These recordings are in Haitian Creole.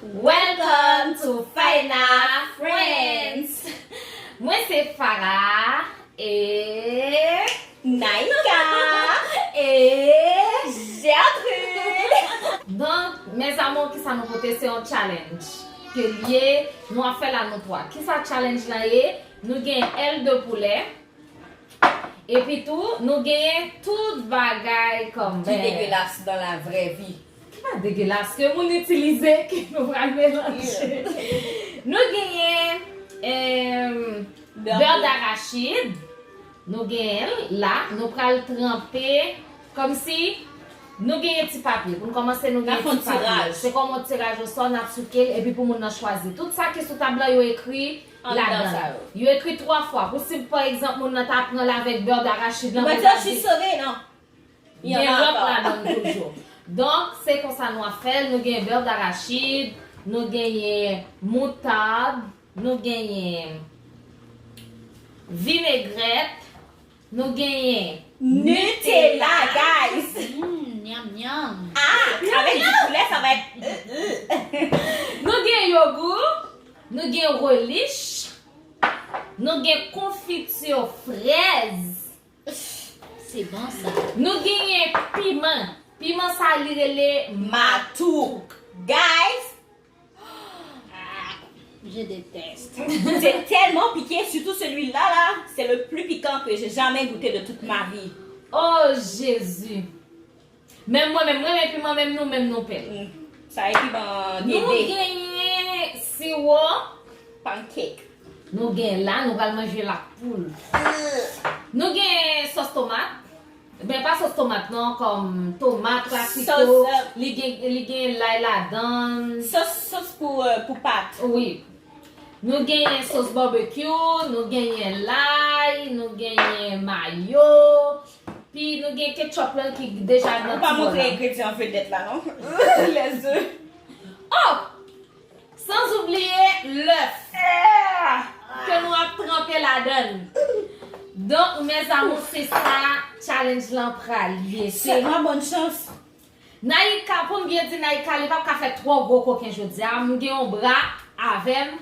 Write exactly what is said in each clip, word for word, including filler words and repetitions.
Welcome to Faina Friends. Mwen se Farah e Naïka e Gertrude. Donk, mes amours, kisa nou pote? Se yon challenge ke l ye, nou ap fè la nou twa. Kisa challenge lan ye? Nou gen èl de poulè. Epi tou, nou genyen tout bagay kòm ki degelas dans la vraie vie. Ki pa degelas, ke moun itilize, ke nou pral melanje. Nou genyen, em, bè darachid. Nou genyen l la, nou pral tranpe kòmsi nou genyen ti papye. Pou n kòmanse, nou genyen ti papye. Se kòm yon tiraj osò, n ap souke l, epi pou moun nan chwazi. Tout sa ki sou tab la, yo ekri ladan l. Yo ekri twa fwa. Posib, pa egzanp, moun nan ta pran l avèk bè darachid lan, men sa di gen lòt ladan l toujou. Donk, se konsa nou ap fè l. Nou gen bè darachid, nou genyen moutad, nou genyen vinegrèt, nou genyen Nutella, guys. Mm, nyam, nyam. Ah, avec du poulet, ça va être, euh, euh. Nou gen yogou, nou gen relich, nou gen konfiti frèz. Se bon sa. Nou genyen piman. Piman sa li rele matouk. Guys, je déteste. C'est tellement piqué, surtout celui-là, là. C'est le plus piquant que j'ai jamais goûté de toute ma vie. Oh, Jésus. Menm mwen, menm mwen, men piman, menm nou, menm nou pè l. Mm. Sa e piman dede. Nou genyen siwo pancake. Nou gen la, nou pral manje la poul. Nou gen sòs tomat. Ben, pa sòs tomat non, kòm tomat, klasiko, li gen, li gen lay ladan l. Sòs, sòs pou, euh, pou pat. Wi. Nou genyen sòs barbecue, nou genyen lay, nou genyen mayo, pi nou gen ketchup lan ki deja nan ti bòl la. Ou pa montre engredyan vedèt la non. Les œufs. Oh! Sans oublier lèf ke nou ap tranpe ladan l. Donk, mes amours, se sa challenge lan pral ye. Sèlman bonn chans. Naïka, pou m byen di Naïka, li p ap ka fè twò gwo koken jodi a. M gen yon bra avè m.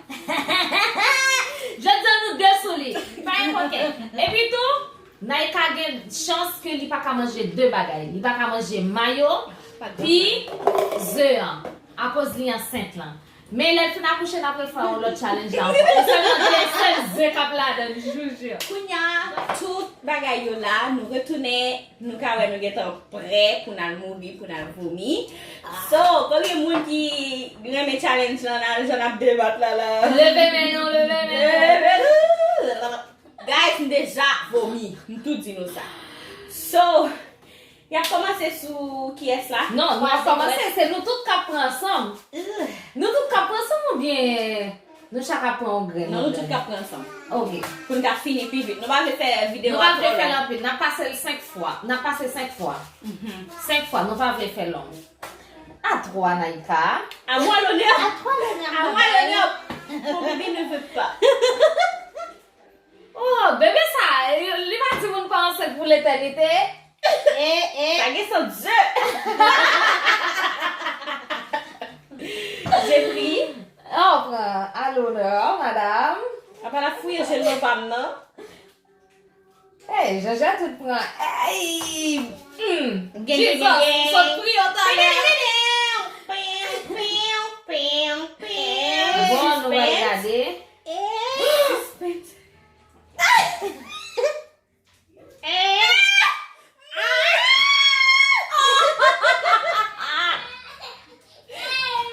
Jodi a, nou de sou li. Pa gen koken. Epi tou, Naïka gen chans ke li pa ka manje de bagay. Li pa ka manje mayo, pi ze an, akoz li ansent lan. Men lè l fin akouche, n ap refè yon lòt challenge la ankò. E sèlman de sèl ze k ap ladan l, je vous jure. Kounye a, tout bagay yo la, nou retounen, nou ka wè nou gentan prè pou n al mouri, pou n al vomi. So, konbyen moun ki renmen challenge lan, n al jan n ap debat la la? Leve men nou, leve men nou. Leve nou. Guys, m deja vomi. M tou di nou sa. So, y ap kòmanse sou kiyès la? Non, nou ap kòmanse, se nou tout k ap pran ansanm. Nou tout k ap pran ansanm oubyen nou chak ap pran yon grenn? Non, nou tout k ap pran ansanm. Ok. Pou n ka fini pi vit. Nou pa vle fè videyo a twò long. Nou pa vle fè l anpil. N ap pase l senk fwa. N ap pase senk fwa. Mhm. Senk fwa, nou pa vle fè long. A twa, Naïka. À moi l'honneur. À toi l'honneur, ma belle. À moi l'honneur. Mon bébé ne veut pas. Oh, bebe sa, li pa di moun pa ansent pou letènite. Eh, eh. Sa gen sans Dieu. J'ai pris. An pran à l'honneur, madame. Apa la fouye je l nan pa m nan. Hey, Jean-Jean tout pran. Hey! Hmm. Gen, gen, Jesus, gen, m sot pri yo talè. Bon, nou pral gade. Suspense.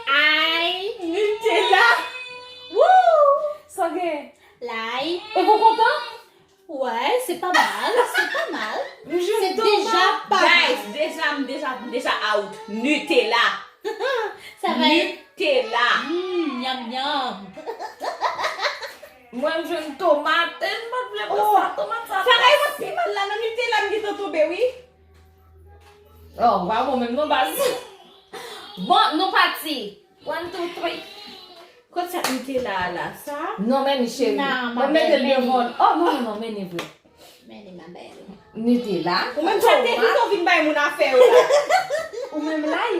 Ay! Nutella! Woo! Sa gen? Lay. E pou kontan? Ouais, c'est pas mal, c'est pas mal. M jwenn tomat. C'est déjà pas mal. Guys, deja, m deja, m deja out. Nutella. Ça va être Nutella. Mm, nyam, nyam. Mwen, m jwenn tomat. E m pa t vle pran sa, tomat sa. Sa rey mwen pi mal la, nan Nutella m gentan tonbe, wi. Oh, w pa bon menm non, baz. Bon, nou pati. One, two, three. Kot sa Nutella a la, sa? Non, men ni cheri. Mwen mete l devan l. Oh, non, non, non, men ni vre. Men ni, ma belle. Nutella. Ou menm sa te pito vin bay moun afè yo la. Ou menm lay.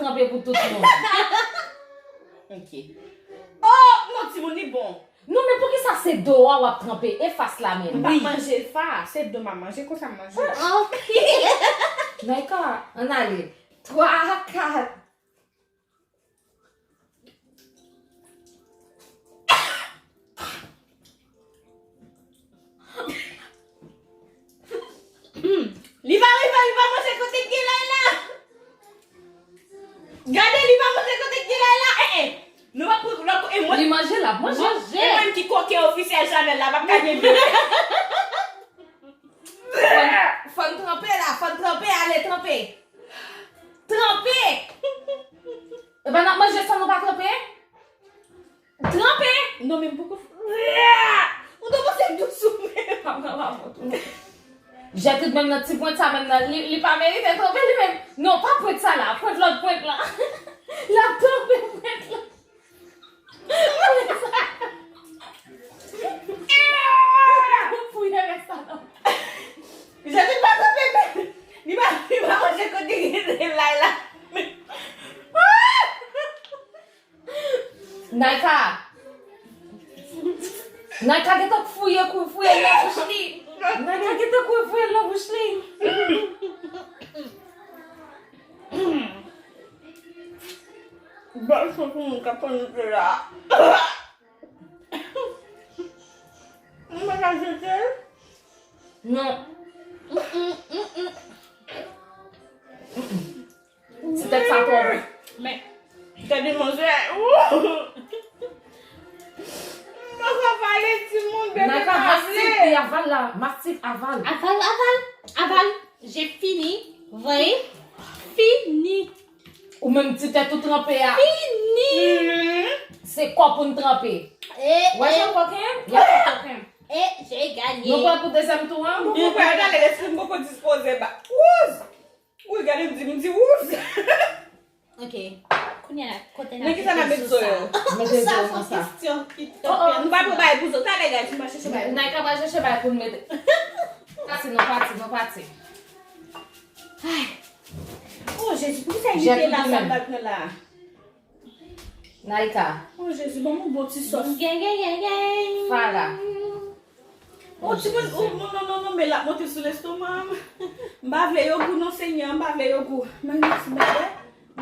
tranpe pou tout moun. Ok. Oh, non, timoun, li bon. Non, men poukisa se do a w ap tranpe? E fas la menm. M pa manje fa, se do m ap manje, konsa m manje. Ok. Naika, ann ale. Twa, kat. Li pa, li pa, li pa manje kote k gen lay la. Gade, li pa manje kote k gen lay la. Eh, eh. Nou pa pran lòt e mwen. Li manje, l ap manje. E mwen ki koke ofisyèl Chanel la, p ap ka gen byen. Fò n, fò n tranpe la, fò n tranpe, ale tranpe. Tranpe! Epa n ap manje san nou pa tranpe? Tranpe! Non, men m poko. Ou ta panse m dous ou men. Pa pran la vant ou. Jètrid menm nan ti pwent sa menm nan, li, li pa merite tranpe li menm. Non, pa pwent sa la, pwent lòt pwent la. L ap tranpe pwent la. Fouye rès la non. Jètrid pa tranpe men. Li pa, li pa manje kote gen lay la. Naika. Naika gentan fouye kou fouye l nan bouch li. Naika gentan kou fouye l nan bouch li. Bèl son pou moun k ap pran nout la. Mwen pa ka jete l? Non. Mm, mm, mm, mm. Ti tèt sa twò bon. Men, gade manzè. Wouh! Mwen pa pale timoun, bebe. Naika, pale. Mastik, li aval la. Mastik, aval. Aval, aval, aval. J'ai fini. Voyez? Fini. Ou menm ti tèt ou tranpe a. Fini. Se kò pou n tranpe. E, wè e, jan koken? Y ap fè koken. E, j'ai gagné. Nou prè pou dezyèm tou an? Nou prè, gade, lespri m poko dispoze ba. Wouz! Wi, gade, m di, m di, wouz! Ok. Kounye a, kote n ap mete zo sa? Mete zo nan sa. Sa se yon kesyon ki t ap fè. Nou pa pou bay pou zo. Talè, guys, nou pa chèche bay. Naika pa chèche bay pou n mete. Pati, nou pati, nou pati. Ay. Oh, Jezi, poukisa l rete la, sa m pa pran la? Naika. Oh, Jezi, ban m yon bon ti sòs. Gen, gen, gen, gen. Fala. Oh, timoun, oh, non, non, non, non, men l ap monte sou lestoma m. M pa vle yo gou, non, Senyè, m pa vle yo gou. Men mèsi, mèt bwè.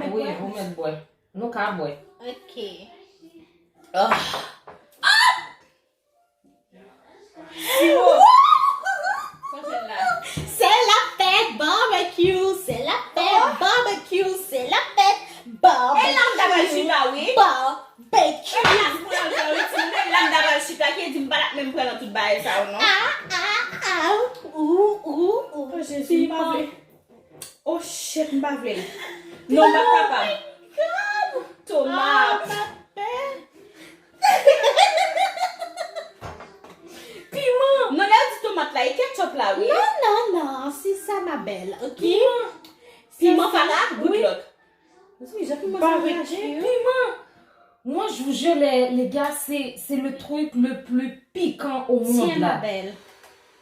Mèt bwè. Wi, ou mèt bwè. Nou ka bwè. Ok. Ah. Siwo. Sa se la. Se la fèt barbecue, se la fèt barbecue, se la fèt barbecue. E la m ta pral chita, wi. Barbecue. E la m pral chita, wi, timoun. E la m ta pral chita, ki di m pa t ap menm pran nan tout bagay sa yo, non. Ah, ah, ah, ou, ou, ou. Oh, Jezi, m pa vle. Oh shit, m pa vle l. Non, m pa kapab. Oh my God! Tomat. Ah, m ap pè. Piman. Non, lè yo di tomat la, e ketchup la, wi. Non, non, non, c'est ça, ma belle, ok? Piman. Piman, fala, good luck. Wi, jan piman sa raje. Piman. Moi, je vous jure, les, les gars, c'est, c'est le truc le plus piquant au monde, là. Tiens, ma belle,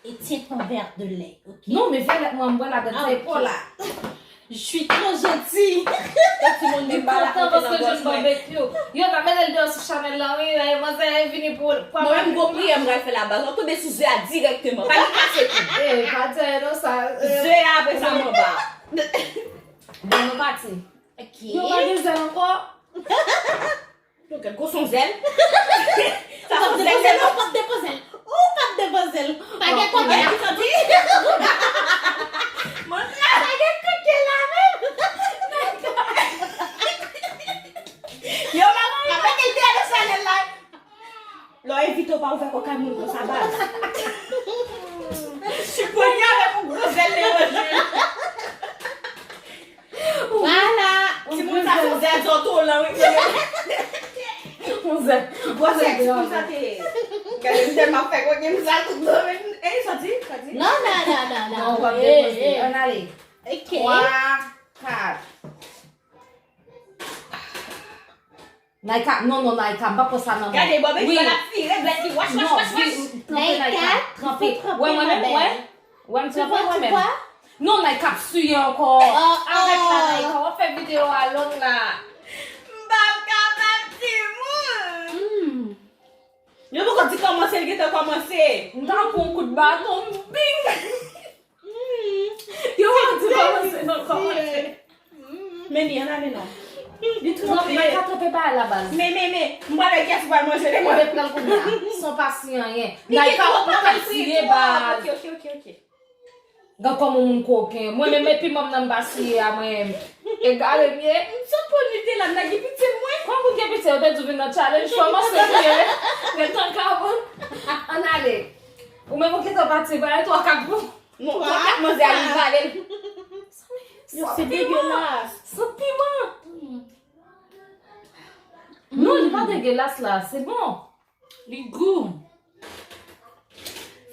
et tiens ton verre de lait, ok? Non, men vè lèt mwen, m bwè ladan, sa e pa la. Je suis trop gentille. Li kontan paske jwenn barbecue. Yo, n ap mete l deyò sou chanèl la, wi, la, e manzè vini pou, pou... Mwen menm, gwo priyè m pral fè la baz. W ap tonbe sou ze a dirèkteman. Pa ni kase kou. Eh, pa di non sa. Ze a, apre sa, m anba. Bon, nou pati. Yo pa gen zèl ankò. Yo gen gwo son zèl. Sa son zèl, se non. Ou p ap depoze l. Ou p ap depoze l. Pa gen kote la. Pa gen kote la menm. Yo pa konn mete l deyò nan chanèl la. Lè w envite w pa ouvè kòkay moun konsa baz. Chifwonye avèk yon gwo zèl leyon jil. Vwala. Timoun sa se yon zèl zòtolan wi. Yon zèl. Gwo zèl timoun sa te ye. Gade m tèlman fè kote m sa tout domen. E sa di? Sa di? Non, non, non, non, non. Non, w ap depoze. Ann ale. Ok. Twa, kat. Naïka, non, non, Naïka, m pa pran sa nan men. Gade, Bobby, wi. Fè l ap vire, blèd li wach, wach, wach, wach. Tranpe, Naïka, tranpe. Wè, mwen menm, wè. Wè, m tranpe, mwen menm. Non, Naïka ap siye ankò. Arèt la, Naïka, w ap fè videyo a long la. M p ap kapab, timoun. Yo poko di kòmanse, l gentan kòmanse. M ta pran yon kout baton, bing! Yo pa di kòmanse, non, kòmanse. Men li ann ale non. Li tranpe. Mwen ka tranpe pa la baz. Men, men, men, m pral wè kiyès ki pral manje demen. Mwen pral kounye a. San pa siye anyen. Naïka, w ap pa siye baz. Ok, ok, ok, ok. Gad kòman moun koken. Mwen menm epi manm nan m pa siye a mwen menm. Egare m ye. M sot pran nite la, m nan gen pitye mwen. Kòm ou gen pitye, yo te di w vin nan challenge, kòmanse siye. Gen tan ka bon. Ann ale. Ou menm ou gentan pati, ba e twa kat bon. Non, twa kat manzè a li vale l. Yo, se degelas. San piman. Non, li pa degelas la, se bon. Li gou.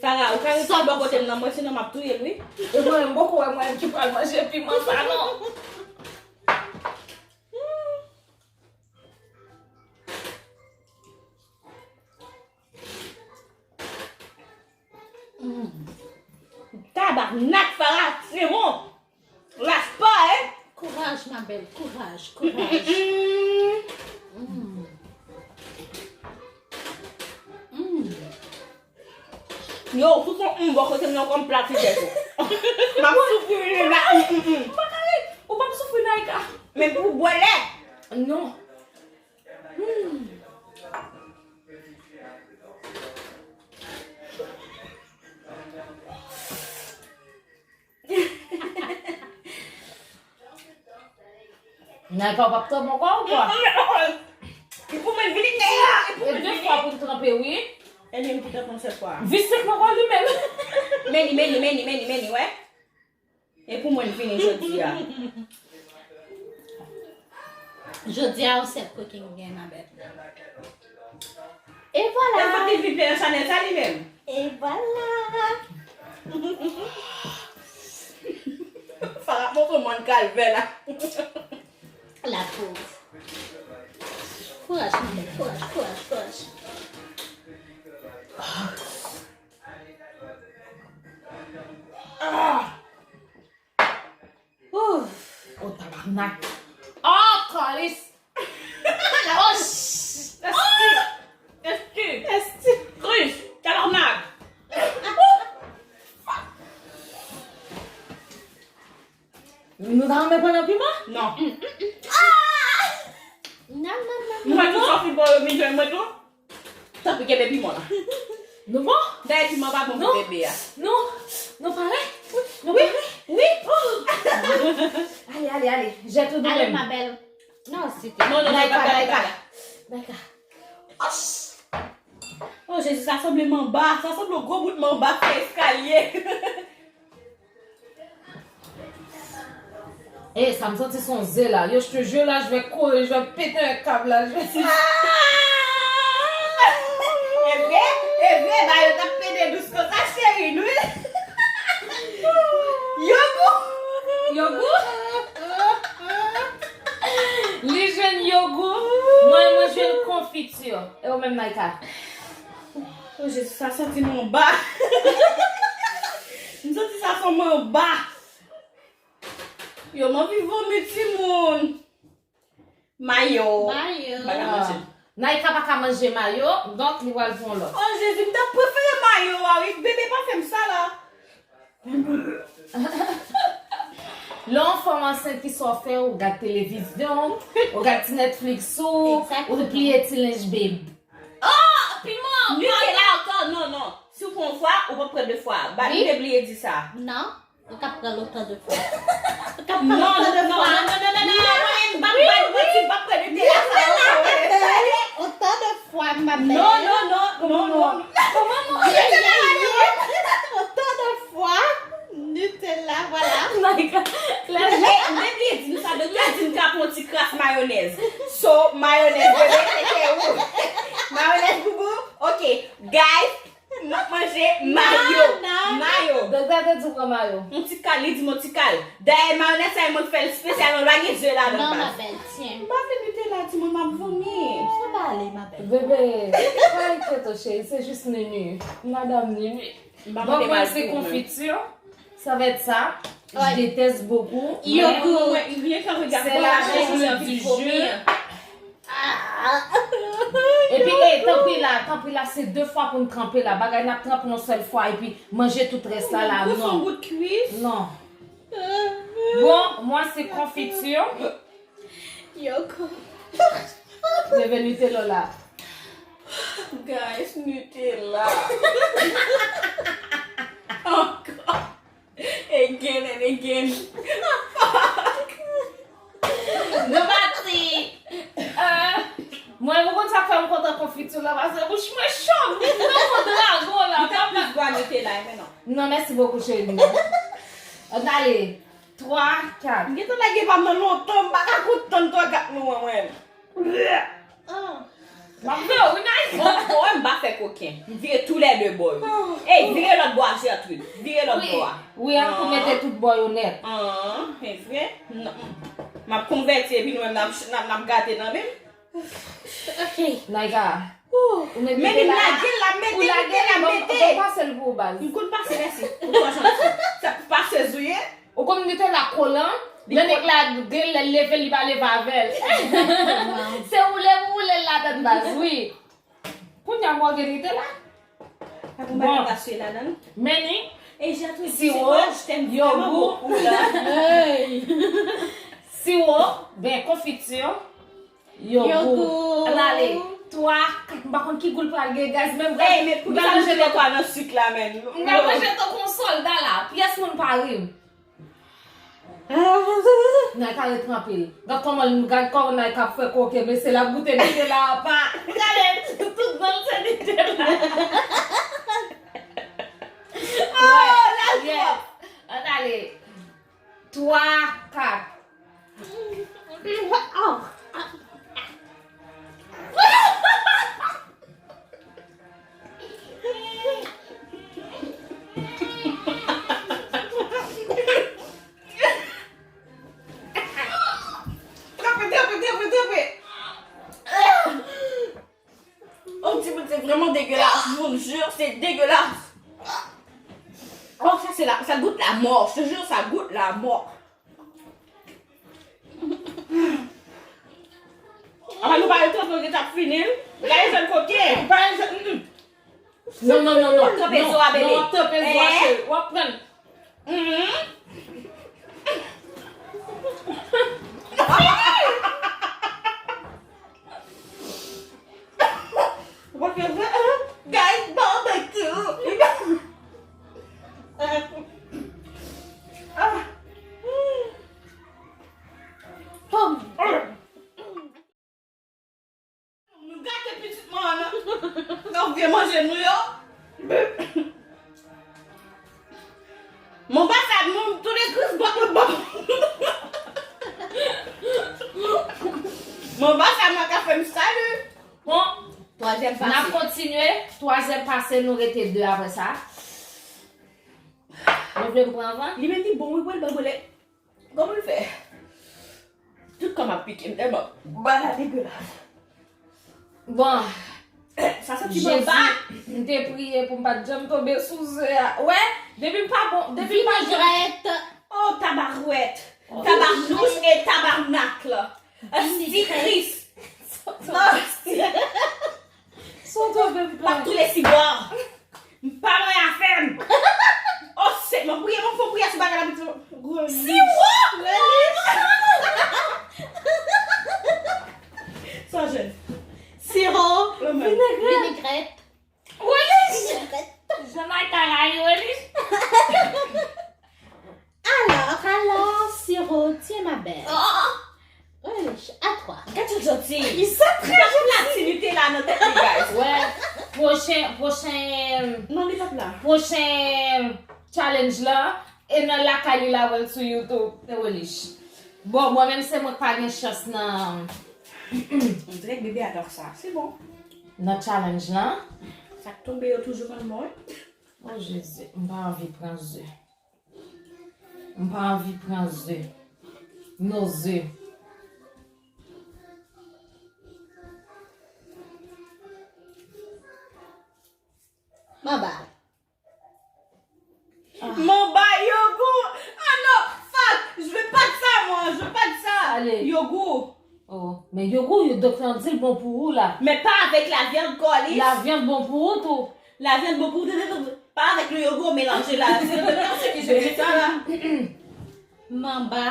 Farah, ou ka rete bò kote m nan, mwen sinon m ap touye l wi. E mwen, m poko wè mwen ki pral manje piman sa non. Mm. Tabarnak, Farah, se bon. Lach pa, hein? Kouraj, ma belle, kouraj, kouraj. Mm. Mm. Yo, ou fon m bò kote m nan kòm plat fidèl. M ap soufri la. Mm, mm, mm. M pa ka ret. Ou p ap soufri, Naïka. Men pou bwè lè. Non. Hmm. Naïka, w p ap tann ankò ou kwa? Li pou mwen vini. E de fwa pou m tranpe, wi. E li menm ki te pran sèt fwa. Vise nan kò li menm. Men li, men li, men li, men li, men li, wè. E pou mwen vini jodi a. Jodi a, yon sèt kokin gen nan bèt. E vwala. E fòk li vin plen nan chanèl sa li menm. E vwala. Farah montre mwen kalvè la. La pòv. Kouraj, ma belle, kouraj, kouraj, kouraj. Ah! Ouf! Oh, tabarnak! Oh, kòlis! Oh, ch-, oh! Esti! Esti! Kris! Tabarnak! Nou ta renmen pran nan piman? Non. Non, non, non, non. Mwen tou sòfi bò yo vin jwenn mwen tou. Tanpri kenbe piman la. Nou bon? Dayè piman pa bon pou bebe a. Nou, nou pare? Nou pare? Wi. Oh. Ale, ale, ale. Jèt ou nou menm. Ale, ma belle. Non, site. Non, non, non, Naïka, Naïka. Naïka. Oh, Jezi, sa sanble manba. Sa sanble yon gwo bout manba fè eskalye. E sa m santi se yon ze la. Yo, je te jure la, je vais kore, je vais pete un câble la, je vais... E vre, e vre, ba yo t ap pede dous konsa, cheri, nou. Yo gou. Yo gou. Li jwenn yo gou. Mwen, mwen jwenn konfiti. E ou menm, Naïka? Oh, Jezi, sa santi manba. M santi sa son manba. Yo, m anvi vomi, timoun. Mayo. Mayo. M pa ka manje. Naïka pa ka manje mayo, donk li pral pran lòt. Oh, Jezi, m ta prefere mayo a, wi. Bebe pa fè m sa la. Lè yon fanm ansent, kisa w fè? Ou gad televizyon, ou gad ti Netflix ou, ou pliye ti lenj bebe. Oh, piman! Nutella ankò, non, non. Si w pran yon fwa, ou p ap pran de fwa. Ba, nou te bliye di sa. Non, ou ka pran l otan de fwa. Ou ka pran l otan de fwa. Non, non, non, non, non, non, non, non, non, m p ap bay manti, m p ap pran Nutella sa ankò. Otan de fwa, ma belle. Non, non, non, non, non. Kòman nou? Otan de fwa. Nutella, vwala. My God. Claire. Mwen, mwen bliye di nou sa, doktè di m ka pran yon ti kras mayonèz. So, mayonèz, bebe, se ke ou. Mayonèz, boubou. Ok, guys, n ap manje mayo. Mayo. Doktè te di w pran mayo. Yon ti kal, li di m yon ti kal. Dayè, mayonèz sa, mwen fè l espesyalman, pa gen ze ladan. Non, ma belle, tiens. M pa vle Nutella, timoun, m ap vomi. Sa va ale, ma belle. Bebe, pa enkyete w, cheri, se jis Nini. Madanm Nini. Bon, mwen, se konfiti. Ça va être ça. Je déteste beaucoup. Yogourt. C'est la chose du jour. Epi, eh, tanpri la, tanpri la, se de fwa pou n tranpe la. Bagay n ap tranpe yon sèl fwa, epi manje tout rès la, la, non. Non. Bon, mwen, se konfiti. Yogourt. Leve Nutella la. Guys, Nutella. Ankò. Again and again. Fuck. Nou pati. Euh, mwen, ou konn sa k fè m kontan konfiti la, paske bouch mwen cho, m vin nan yon dragon la. Li t ap plis bwa Nutella, men non. Non, merci beaucoup, chérie. Ann ale. Twa, kat. M gentan lage pa m nan lontan, m pa ka kontan twa, kat nou an, mwen. M ap vle w wi, Naïka. Bon, bon, m pa fè koken. M vire toulède bò yo. Ey, vire lòt bò a, Gertrude. Vire lòt bò a. Wi, an pou mete tout bò yo nèt. An, e vre? Non. M ap konvèti epi nou menm n ap, n ap, n ap gate nan men m. Ok. Naïka. Ou mete Nutella la, ou lage li, mete. Bon, pase l pou ou, baz. M konn pase, mèsi. Ou twò janti. Sa pase zouye. Ou konn Nutella kolan, lè nèg la gen lè l leve, li pa leve avè l. Se woule pou woule l ladann, baz, wi. Kounye a mwen gen Nutella. Bon. Meni, siwo, yogou, siwo, ben, konfiti, yogou. Ann ale. Twa, kat, m pa konn ki gou l pral gen, guys, men m pral manje nan twa nan sik la, men. M pral manje tankou yon sòlda la. Pyès moun pa ri m. Naïka ret tranpil. Gad kòman, gad kòman Naïka ap fè koken, mesye l ap goute Nutella apa. Gade, tout dan l se Nutella. Oh, la, yes. Ann ale. Twa, kat. Tranpe, tranpe, tranpe, tranpe. Oh, ti bout, c'est vraiment dégueulasse. Je vous le jure, c'est dégueulasse. Oh, ça, c'est la, ça goûte la mort. Je te jure, ça goûte la mort. Apa nou pa yo tranpe, yo t ap fini l. Gade jèn kote. Pa jèn, mm. Non, non, non, non. W ap tranpe zo a, bebe. Non, w ap tranpe zo a, cheri. W ap pran. Mhm. Guys, barbecue. Ah. Nou gate pitit mwen an, nan vye manje nou yo. Mon ba sa nou tou de gris bòt nou bò. Mon ba sa mwen ka fè m salu. Bon, twazyèm pase. N ap kontinye. Twazyèm pase, nou rete de apre sa. Ou vle m pran avan? Li menm li bon, wi, pou l ban mwen lè. Kòman l fè? Tout kò m ap pike m tèlman bagay la degelas. Bon, sa santi manba. Jezi, m te priye pou m pa t janm tonbe sou ze a. Wè, depi m pa bon, depi m pa janm. Vinagrèt. Oh, tabarouette. Tabarnouch e tabarnak la. Asti Kris. Asti. Son tonbe m pa tou lesi bò. M pa manyen afè m. Oh, se, mwen priye, mwen fon priyè sou bagay la, pitit. Siwo! Siro vinegrèt. Vinegrèt. Relish. Jan Naïka rayi Relish. Alors, alors, Siro, tu es ma belle. Relish, à toi. Gad yon janti. Li sa trè janti. Nutella nan tèt li, guys. Wè, pwochen, pwochen, Non, li p ap la. Pwochen challenge la, e nan lakay li la wè l sou YouTube. Se Relish. Bon, mwen menm se mwen k pa gen chans nan On dirait que bébé adore ça. C'est bon. Nan challenge lan. Sa k tonbe yo toujou konn bon, wi. Oh Jezi, m pa anvi pran ze. M pa anvi pran ze. No ze. Manba. Manba, yogourt. Ah non, fuck. Je veux pas de ça, moi. Je veux pas de ça. Allez. Yogourt. Oh, men yogourt, yo, doktè an di l bon pou ou la. Mais pas avec la viande, Colis. La viande bon pou ou tou. La viande bon pou ou tou, tou, tou. Pas avec le yogourt mélangé là. C'est le docteur qui se met ça là. Manba.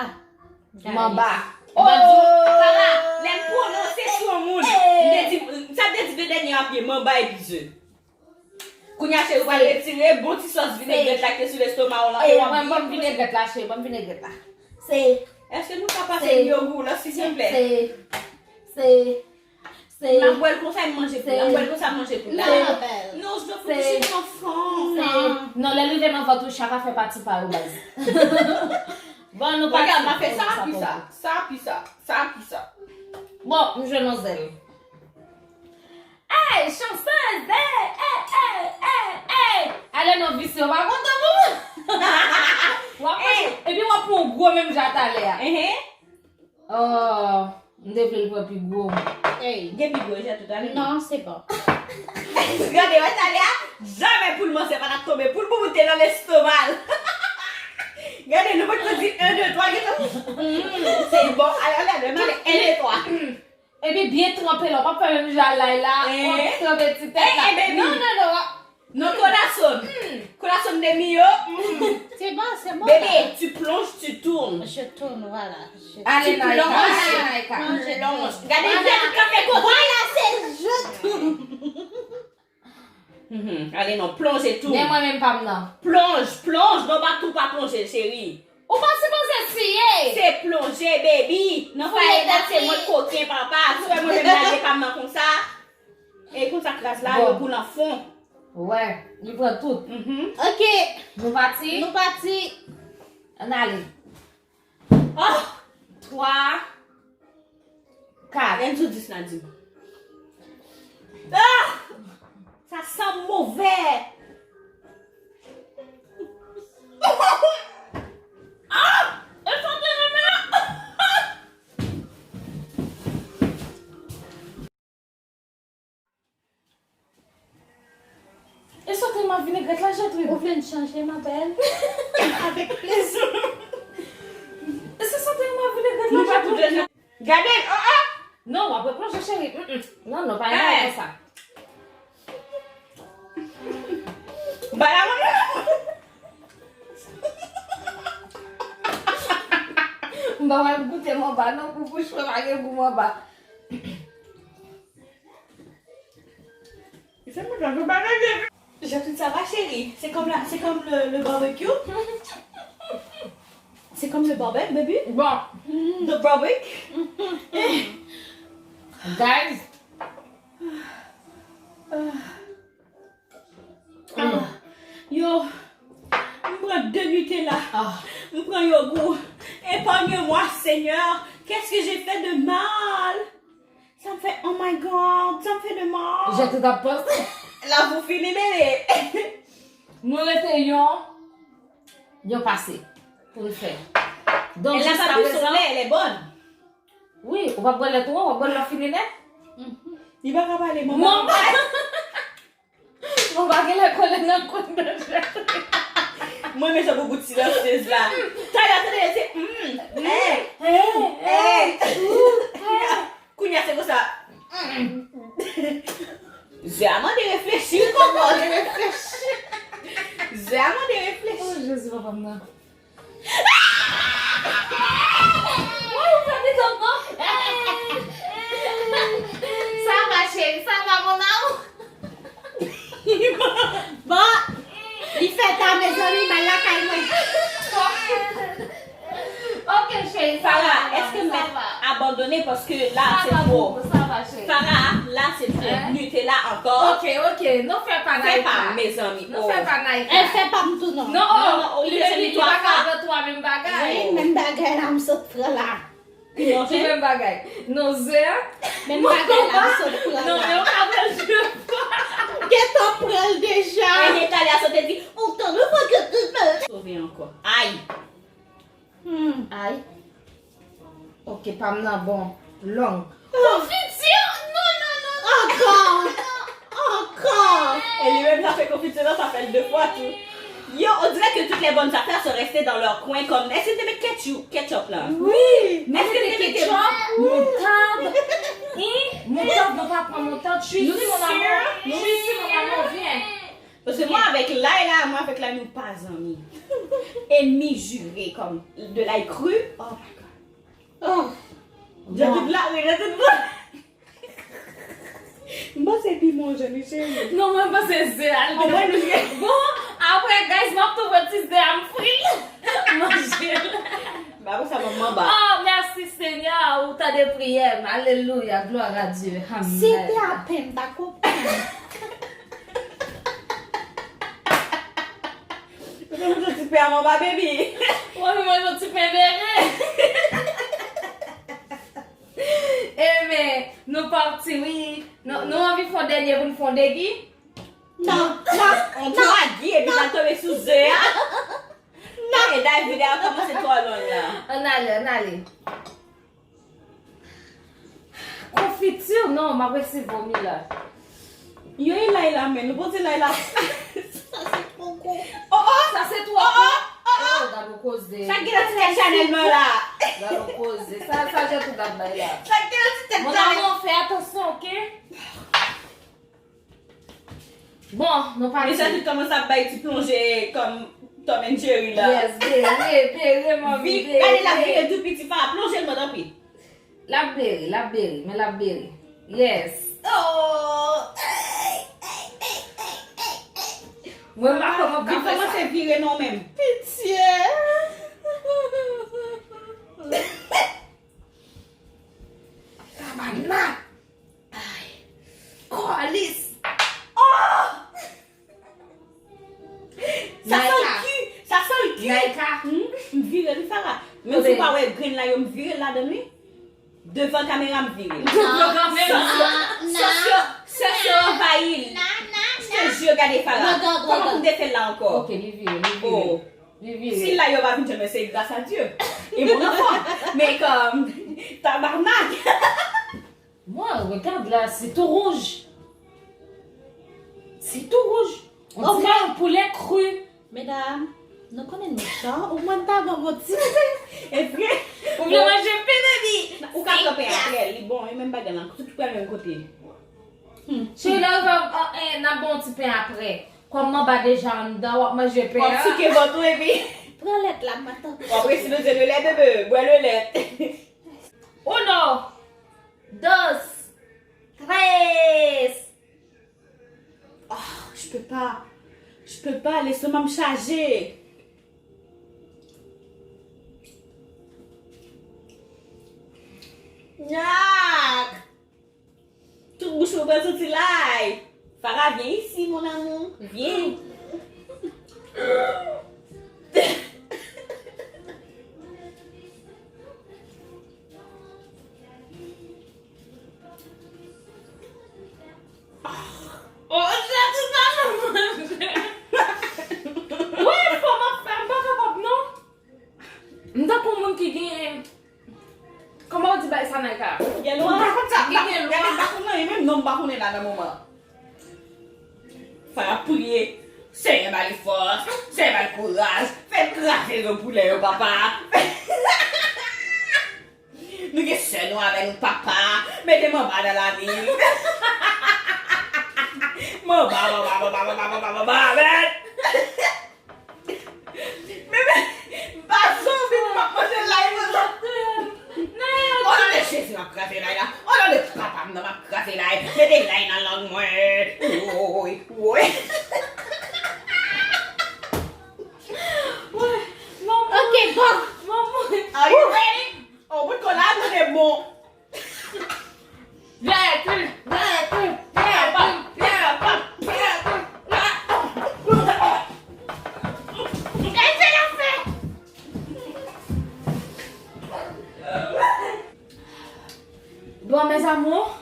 Manba. Oh! Kara, lè m pwononse sou yon moun, m te di, sa m te di de dènye apye, manba epi ze. Kounye a, cheri, ou pral retire bon ti sòs vinegrèt la ki te sou lestoma w lan, e w ap byen. Ban m vinegrèt la, cheri, ban m vinegrèt la. Se. Èske nou ka pase m yogourt la, silvouplè? Se. Se. Se. M ap bwè l konsa, m manje pou la. M bwè l konsa, m manje pou la. Non, je veux pas toucher mon enfant. Non, lè l rive nan vant ou, chak afè pati pa yo, baz. Bon, nou pati. Regarde, m a fè sa, pi sa. Sa, pi sa. Sa, pi sa. Bon, m jwenn yon zèl. Ey, chanceuse, ey, ey, ey, ey, ey. Ale non visye, w pa kontan pou mwen. W ap manje, epi w ap pran yon gwo menm jan talè a. Oh, m te vle l pran pi gwo. Ey, gen pi gwo, jan tout ale. Non, se bon. Gade, wè talè a, jamè pou l manzè pa t ap tonbe, pou l bouboute nan lestoma l. Gade, nou pa t di un, deux, trois, gentan. Se bon, ale, ale, ale, un, deux, trois. Epi byen tranpe la, w p ap fè menm jan lay la, w ap tranpe ti tèt la. Non, non, non, w ap Non, kolason. Kolason de miyo. C'est bon, c'est bon. Bébé, tu plonges, tu tournes. Je tourne, voilà. Je... Ale, Naïka, ale, Naïka. Plonge, plonge. Gade, voilà. Gade, gade. Voilà, c'est je tourne. Ale non, plonge et tout. Men mwen menm pa m nan. Plonge, plonge. Non, pa tou pa plonge, chérie. Ou pa sipoze siye. Se plonje, baby. Nan fayda se mwen koken, papa. Si w wè mwen menm lage pa m nan konsa. E konsa kras la, yo boule an fon. Wè, li pran tout. Ok. Nou pati? Nou pati. Ann ale. Oh! Twa. Kat. Enzo dis Nadim. Ah! Sa santi move. Ah! E sante renmen. E sante ma vinegrèt la, Jatri. Ou vle n chanje, ma belle? Avec plaisir. E se sante ma vinegrèt la, Jatri. Gade, oh, oh! Non, w ap replonje, cheri. Mm, mm. Non, non, pa yon bagay konsa. Ba la mwen. M pa pral goute manba non, pou bouch mwen pa gen gou manba. Jatri, ça va, chérie? C'est comme la, c'est comme le, le barbecue? C'est comme le barbecue, baby? Bon. The barbecue? Guys. Ah. Yo, m pran de Nutella. Ah. M pran yogourt. Épargne-moi, Seigneur. Qu'est-ce que j'ai fait de mal? Sa m fè, oh my God, sa m fè de mal. Jatri t ap panse. Lavi w fini, bebe. Nou rete yon, yon pase pou n fè. Donk, jiska prezan. Elle n'a pas bu son lait, elle est bonne. Wi, ou p ap bwè lèt ou an, w ap bwè lè w fini nèt. Li pa ka pale, manman. Manman. Bon, pa gen lè kole nan kont nan Jatri. Mwen, men jan pou bout silansyez la. Talè, tande, se, mm, eh, eh, eh. Kounye a, se konsa. Mm. Ze a mande reflechi, kòkò, reflechi. Ze a mande reflechi. Oh, Jezi, papa m nan. Woy, ou fè m ri tonton. Sa va, cheri? Mezanmi, m al lakay mwen. Ok, cheri, sa Farah, va, èske sa mèt va. Abandone paske la Sa se va, tro. boubou, sa va, cheri. Farah, la se trè. Nutella ankò. Ok, ok, nou fè pa Fè pa, Naïka. mezanmi. Nou fè pa Naïka. El fè pa m tou non. Non, Non, non, li li menm se li li pa twa ka fwa. pran twa menm bagay. Wi, menm bagay la m sot pran la. Ki menm bagay. Non, ze a. Menm bagay la m sot pran Non, men la. yo ka pran je. Gentan pran l deja. E Natalia sote di, ou tann ou fwa ke tout mwen. Sove ankò. Ay. Hmm. Ay. Ok, pa m nan bon. Long. Konfiti? Non, non, non, non. Ankò. Ankò. E li menm sa fè konfiti la, sa fè l de fwa tou. Yo, on dirait que toutes les bonnes affaires sont restées dans leur coin comme, èske te met ketchup, ketchup la? Wi. Èske te met Ketchup, moutad. Hein? Moutad, nou pa pran moutad. Je suis ici, mon amour. Je suis ici, mon amour, viens. Paske mwen avèk lay la, mwen avèk lay nou pa zanmi. Enmi jire kòm de lay kri. Oh my god. Oh. Jan tout la, jan tout la. M panse pi bon jan li cheri. Non, mwen panse ze a. An mwen nou gen. Bon, apre, guys, m ap tou pran ti ze a m fri l. Manje l. Ba pou sa mwen manba. Oh, merci Seigneur, ou tande priyè m. Alelouya, gloire à Dieu. Amen. Si te apen m ta konprann. Ou te manje ti pen a manba, baby. Mwen mwen manje yon ti pen bere. Ebyen, nou pati wi. Nou, nou anvi fè yon dènye pou n fè yon degi? Non, non, On twa gi epi ta tonbe sou ze a. Non, e day videyo a kòmanse twò long la. Ann ale, ann ale. Konfiti, non, m ap resi vomi la. Yo e lay la men, nou pote lay la. Sa se poko. Oh oh! Sa se twò. Oh, gad yon koze. Sa k gen nan ti tèt Chanel mwen la? Gad yon koze. Sa, sa Jetou t ap bay la. Sa k gen nan ti tèt Mon Chanel? amour, fè atansyon, oke? Bon, nou pa Mesye tout kòmanse ap bay ti plonje kòm Tom and Jerry la. Yes, bere, bere, mami, Vi, bere. Gade l ap vire tou piti, Farah, plonje l mwen tanpri. L ap bere, l ap bere, men l ap bere. Yes. Oh! Mwen pa kòman ka Vi fè sa. Kòmanse vire non menm. Pitye. Tabarnak! Ay. Kòlis! Oh! Sa san Naïka. Ki, sa san Ki. Naïka. Hmm? M vire li Farah. Men si w pa wè grenn la yo m vire l ladan l wi. Devan kamera m vire l. Devan kamera. Sòsyo, sòsyo, sòsyo anvayi l. Je te jure, gade Farah. Kòman pou m te fè l la ankò? Ok, li vire, li vire. Oh. Li vire. Si lay yo pa vin jwenn mwen, se gras a Dye. E mon anfan. Men kòm, tabarnak. Mwen, regad la, se tou wouj. Se tou wouj. On dirait yon poulè kri. Medam, nou konnen nou chan, ou mwen ta ban bon ti. Eske Ou vle manje pen, baby? Ou ka kanpe apre, li bon, e menm bagay lan, tout pral menm kote. Cheri, lè rive, eh, n ap bon ti pen apre. Kòm manba deja anndan, w ap manje pen W ap an. Souke vant ou epi Pran lèt la, m ap tann. W ap resi mete le lè, bebe, bwè le lèt. Uno, dos, tres. Oh, je peux pas. Je peux pas, lestomak m chaje. Nyak! Tout bouch mwen pral santi lay. Farah, vyen isi, mon amour. Vyen. Oh, sa tout sa nan manje. Wi, fò m ap fè, m pa kapab non. M tankou moun ki gen, kòman w di bay sa nan ka? Gen lwa. Ki gen lwa. Gade, m pa konn anyen, menm non m pa konnen la nan moman. Fò y ap priye. Senyè ba li fòs, Senyè ba li kouraj, fè l kraze yo poulè yo, papa. Nou gen sè nou avè nou, papa. Mete m anba nan lavi. M anba, m anba, m anba, m anba, m anba, m anba, men. Men, men, m pa zonbi, m ap manje lay, mwen. O non de Jezi, m ap kraze lay la. O non de papa m nan, m ap kraze lay. Mete lay nan lang mwen. Woy, woy. Are you ready? Oh, bout kò la nou de bon. Gèt wi, gèt wi, gèt wi, gèt wi, gèt wi. Bon, mes amours,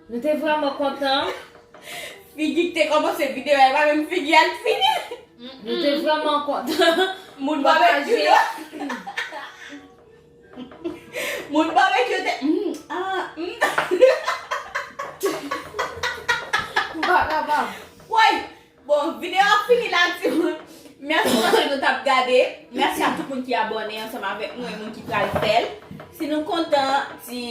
nou te vrèman kontan. Figi ki te kòmanse videyo a, e pa menm figi a k fini. Nou te vrèman kontan. Moun babekyou yo. Moun babekyou te. Mm, ah, mm. M pa kapab. Woy! Bon, videyo a fini la, timoun. Mèsi paske nou t ap gade. Mèsi a tout moun ki abòne ansanm avèk nou e moun ki pral fè l. Si nou kontan ti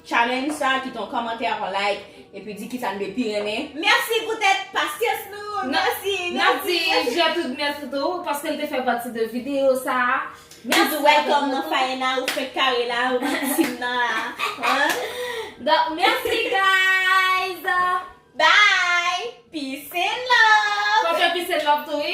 challenge sa, kite yon kòmantè, yon like, epi di kisa n te pi renmen. Mèsi poutèt pasyans nou. Mèsi, n ap di Jè tout mèsi tou, paske l te fè pati de videyo sa a. Mèsi a tout moun. Welcome nan Fayena, ou fèk kare la, ou nan tim nan la. Hein? Donk, mèsi, guys! Bye! Peace and love! Fò fè peace and love tou, wi.